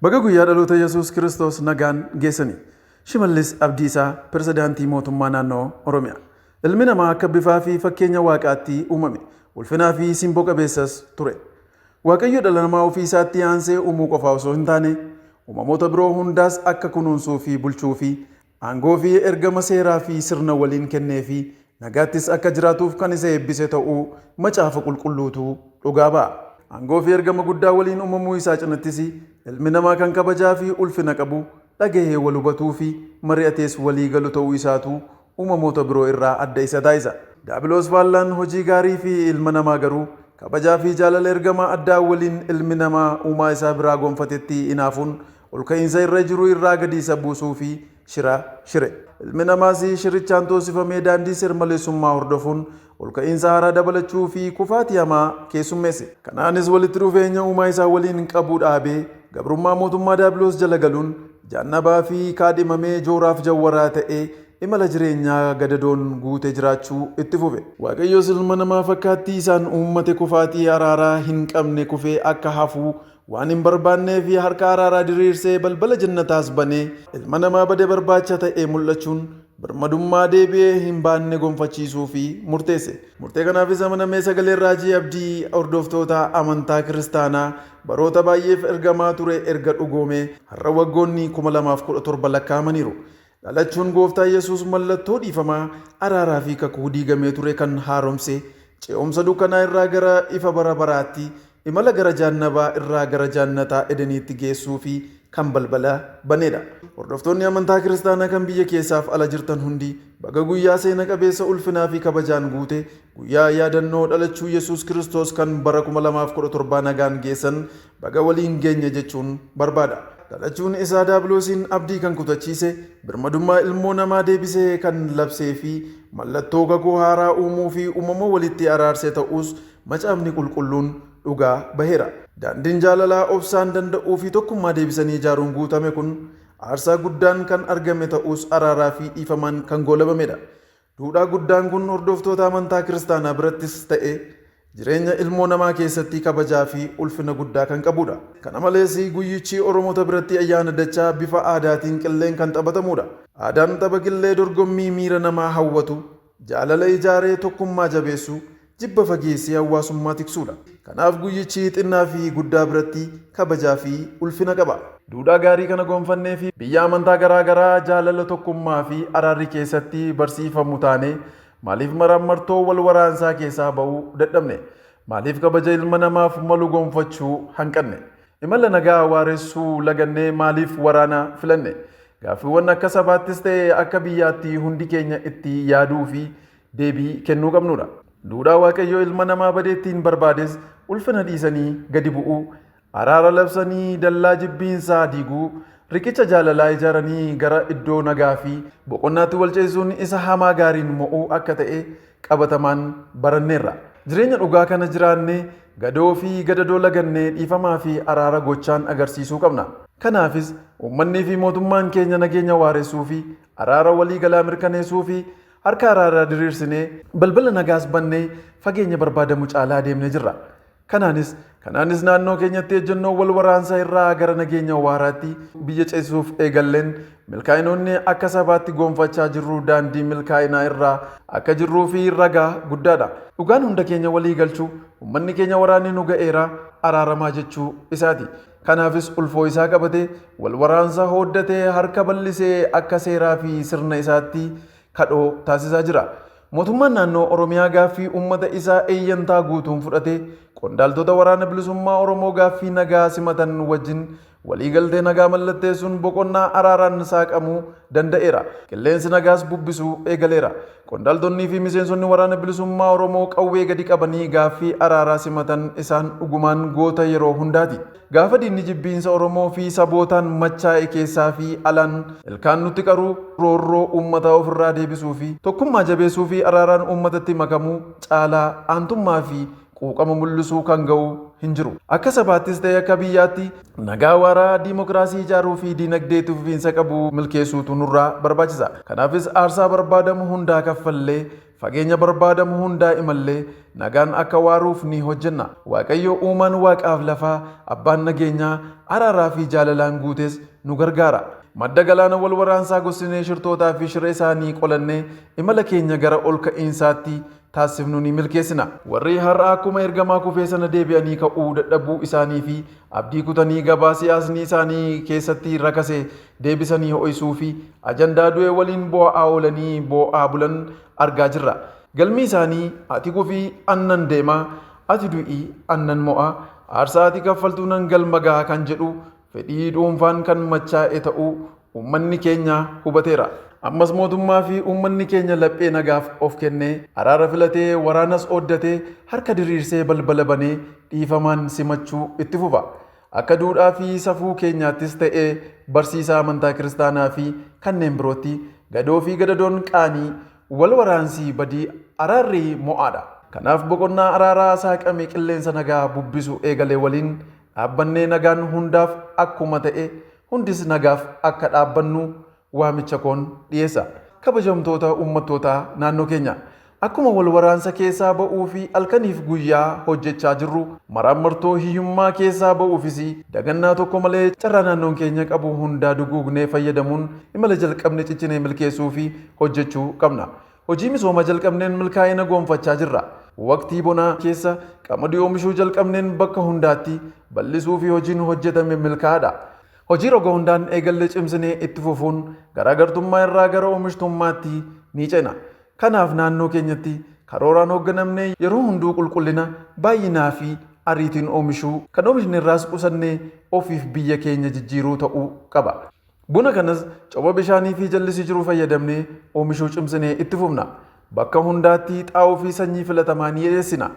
Baga guyyaa dhaloota Yesuus Kiristoos nagaan geessanii. Shimallis Abdiisaa, Pirezidaantii Mootummaa Naannoo Oromiyaa. Ilmi namaa akka bifaa fi fakkeenya Waaqaatti uumame, ulfinaa fi simboo qabeessas ture. Waaqayyo dhala namaa ofii isaatti aansee uumuu qofaa osoo hin taane, uumamoota biroo hundaas akka kunuunsuu fi bulchuu fi aangoo fi ergama seeraa fi sirna waliin kennee fi nagaattis akka jiraatuuf kan isa eebbise ta'uu Macaafa Qulqulluutu dhugaa ba'a. Aangoo fi ergama guddaa waliin uumamuu isaa cinattis ilmi namaa kan kabajaa fi ulfina qabu, dhagahee wal hubatuu fi mari'atees walii galu ta'uu isaatu uumamoota biroo irraa adda isa taasisa. Daabiloos faallaan hojii gaarii fi ilma namaa garuu kabajaa fi jaalala ergama addaa waliin ilmi namaa uumaa isaa biraa gonfatetti inaafuun olka'iinsa irra jiru irraa gadi isa buusuu fi shira shire. Ilmi namaas shirichaan toosifamee daandii seer-maleessummaa hordofuun olka'iinsa haaraa dabalachuu fi kufaatii hamaa keessummeesse. Kanaanis walitti dhufeenya uumaa isaa waliin qabu dhaabee gabrummaa mootummaa Daabiloos jala galuun jaannabaa fi kaadhimamee jooraaf jawwaraa ta'ee imala jireenyaa gadadoon guute jiraachuu itti fufe. Waaqayyos ilma namaa fakkaattii isaan uummate kufaatii araaraa hin qabne kufee akka hafuu waan hin barbaannee fi harka araaraa diriirsee balbala jannataas banee ilma namaa bade barbaacha ta'ee mul'achuun birmadummaa deebi'ee hin baanne gonfachiisuu fi murteesse. Murtee kanaafis amanamee sagaleen raajii abdii hordoftoota amantaa kiristaanaa baroota baay'eef ergamaa ture erga dhugoomee har'a waggoonni 2017 lakkaa'amaniiru. Dhalachuun Gooftaa Yesuus mallattoo dhiifamaa, araaraa fi kakuu diigamee ture kan haaromse, ce'umsa dukkanaa irraa gara ifa bara baraatti, imala gara jaannabaa irraa gara jaannataa Edeniitti geessuu fi kan balbala baneedha. Hordoftoonni amantaa kiristaanaa kan biyya keessaaf ala jirtan hundi baga guyyaa seena qabeessa ulfinaa fi kabajaan guute guyyaa yaadannoo dhalachuu Yesuus Kiristoos kan bara 2017 nagaan geessan baga waliin geenye jechuun barbaada. Dhalachuun isaa Daabiloosiin abdii kan kutachiise, birmadummaa ilmoo namaa deebisee kan labsee fi mallattoo kakuu haaraa uumuu fi uumama walitti araarse ta'uus Macaafni Qulqulluun dhugaa baheera. Daandiin jaalalaa obsaan danda'uu fi tokkummaa deebisanii ijaaruun guutame kun aarsaa guddaan kan argame ta'us araaraa fi dhiifamaan kan goolabamedha. Duudhaa guddaan kun hordoftoota amantaa kiristaanaa birattis ta'e jireenya ilmoo namaa keessatti kabajaa fi ulfina guddaa kan qabudha. Kana malees guyyichi Oromoota biratti ayyaana dachaa bifa aadaatiin qilleen kan taphatamuudha. Aadaan tapha qillee dorgommii miira namaa hawwatu, jaalala ijaaree tokkummaa jabeessu, jibba fageessee hawaasummaa tiksuudha. Kanaaf guyyichi xinnaa fi guddaa biratti kabajaa fi ulfina qaba. Duudhaa gaarii kana gonfannee fi biyya amantaa garaa garaa jaalala tokkummaa fi araarri keessatti barsiifamu taanee maaliif maraammartoo wal waraansaa keessaa ba'uu dadhabne? Maaliif kabaja ilma namaaf malu gonfachuu hanqanne? Imala nagaa waaressuu lagannee maaliif waraana filanne? Gaaffiiwwan akka sabaattis ta'e akka biyyaatti hundi keenya itti yaaduu fi deebii kennuu qabnudha. Duudhaa Waaqayyo ilma namaa badeettiin barbaades ulfina dhiisanii gadi bu'uu, araara labsanii dallaa jibbiinsaa diiguu, riqicha jaalalaa ijaaranii gara iddoo nagaa fi boqonnaatti wal ceesisuun isa hamaa gaariin mo'uu akka ta'e qabatamaan baranneerra. Jireenya dhugaa kana jiraannee gadoo fi gadadoo lagannee dhiifamaa fi araara gochaan agarsiisuu qabna. Kanaafis uummanni fi mootummaan keenya nageenya waaressuu fi araara waliigalaa mirkaneessuu fi harka araaraa diriirsinee balbala nagaas bannee fageenya barbaadamu caalaa deemnee jirra. Kanaanis naannoo keenyatti ejjennoo wal waraansa irraa gara nageenya waaraatti biyya ceesisuuf eegalleen milkaa'inoonni akka sabaatti gonfachaa jirru daandii milkaa'inaa irraa akka jirruu fi ragaa guddaadha. Dhugaan hunda keenya walii galchu uummanni keenya waraanni nu ga'eera araaramaa jechuu isaati. Kanaafis ulfoo isaa qabatee wal waraansa hooddatee harka bal'isee akka seeraa fi sirna isaatti kadhoo taasisaa jira. Mootummaan naannoo Oromiyaa gaaffii uummata isaa eeyyantaa guutuun fudhatee qondaaltota Waraana Bilisummaa Oromoo gaaffii nagaa simatan wajjin waliigaltee nagaa mallatteessuun boqonnaa araaraan saaqamuu danda'eera. Qilleensi nagaas bubbisuu eegaleera. Qondaaltonnii fi miseensonni Waraana Bilisummaa Oromoo qawwee gadi qabanii gaaffii araaraa simatan isaan dhugumaan goota yeroo hundaati. Gaafa diinni jibbiinsa Oromoo fi sabootaan machaa'e keessaa fi alaan ilkaan nutti qaruu, roorroo uummataa ofirraa deebisuu fi tokkummaa jabeessuu fi araaraan uummatatti makamuu caalaa aantummaa fi quuqama mul'isuu kan ga'u hin jiru. Akka sabaattis ta'e akka biyyaatti nagaa waaraa, diimokiraasii ijaaruu fi diinagdee itti fufiinsa qabu milkeessuutu nurraa barbaachisa. Kanaafis aarsaa barbaadamu hundaa kaffallee Fageenya barbaadamu hundaa imallee nagaan akka waaruuf ni hojjenna. Waaqayyo uumaan waaqaaf lafaa, abbaan nageenyaa, araaraa fi jaalalaan guutes nu gargaara. Madda galaana wal waraansaa gossinee, shirtootaa fi shira isaanii qolannee, imala keenya gara ol ka'iinsaatti taasifnu ni milkeessina. Warri har'a akkuma ergamaa kufee sana deebi'anii ka'uu dadhabuu isaanii fi abdii kutanii gabaa siyaasni isaanii keessatti rakase deebisanii ho'isuu fi ajandaa du'e waliin boo'aa oolanii boo'aa bulan argaa jirra. Galmi isaanii ati kufii annan deemaa, ati du'ii annan mo'a, aarsaa ati kaffaltuu nan galma gaha kan jedhu fedhii dhuunfaan kan machaa'e ta'uu uummanni keenya hubateera. Ammas mootummaa fi uummanni keenya laphee nagaaf of kennee, araara filatee, waraanas ooddatee, harka diriirsee balbala banee dhiifamaan simachuu itti fufa. Akka duudhaa fi safuu keenyaattis ta'ee barsiisaa amantaa kiristaanaa fi kanneen birootti, gadoo fi gadadoon qaanii, wal waraansii badii, araarri mo'aadha. Kanaaf boqonnaa araaraa saaqame qilleensa nagaa bubbisu eegale waliin dhaabbannee, nagaan hundaaf akkuma ta'e hundis nagaaf akka dhaabbannu waamicha koon dhiyeessa. Kabajamtoota uummattoota naannoo keenya. Akkuma wal waraansa keessaa ba'uu fi halkaniif guyyaa hojjechaa jirru, maraan hiyyummaa keessaa ba'uufis dagannaa tokko malee carraa naannoon keenya qabu hundaa duguugnee fayyadamuun imala jalqabne ciccinee milkeessuu fi hojjechuu qabna. Hojii misooma jalqabneen milkaa'ina goonfachaa jirra. Waqtii bonaa keessa qamadii oomishuu jalqabneen bakka hundaatti bal'isuu fi hojiin hojjetame milkaa'aadha. Hojii roga hundaan eegalle cimsinee itti fufuun garaagartummaa irraa gara oomishtummaatti ni ceena. Kanaaf naannoo keenyatti karooraan hoogganamnee yeroo hunduu qulqullina, baay'inaa fi ariitiin oomishuu, kan oomishne irraas qusannee ofiif biyya keenya jijjiiruu ta'uu qaba. Buna kanas coba bishaanii fi jallisii jiru fayyadamnee oomishuu cimsinee itti fufna. Bakka hundaatti xaa'oo fi sanyii filatamaa ni dhiyeessina.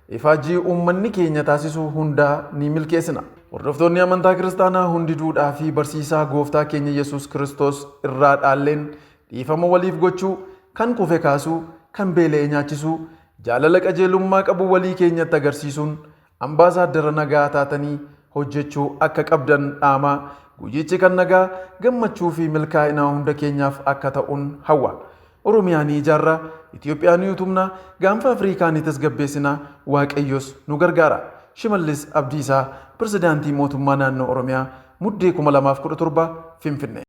Ifaajii uummanni keenya taasisu hundaa ni milkeessina. Hordoftoonni amantaa kiristaanaa hundi duudhaa fi barsiisaa gooftaa keenya Yesuus Kiristoos irraa dhaalleen dhiifama waliif gochuu, kan kufe kaasuu, kan beela'e nyaachisuu, jaalala qajeelummaa qabu walii keenyatti agarsiisuun ambaasaaddara nagaa taatanii hojjechuu akka qabdan dhaamaa, guyyichi kan nagaa, gammachuu fi milkaa'ina hunda keenyaaf akka ta'uun hawwa. Oromiyaa ni ijaarra, Itoophiyaa ni utubna, gaanfa Afrikaa ni tasgabbeessina, Waaqayyos nu gargaara. Shimallis Abdiisaa, Pirezidaantii Mootummaa Naannoo Oromiyaa, Muddee 2017, Finfinnee.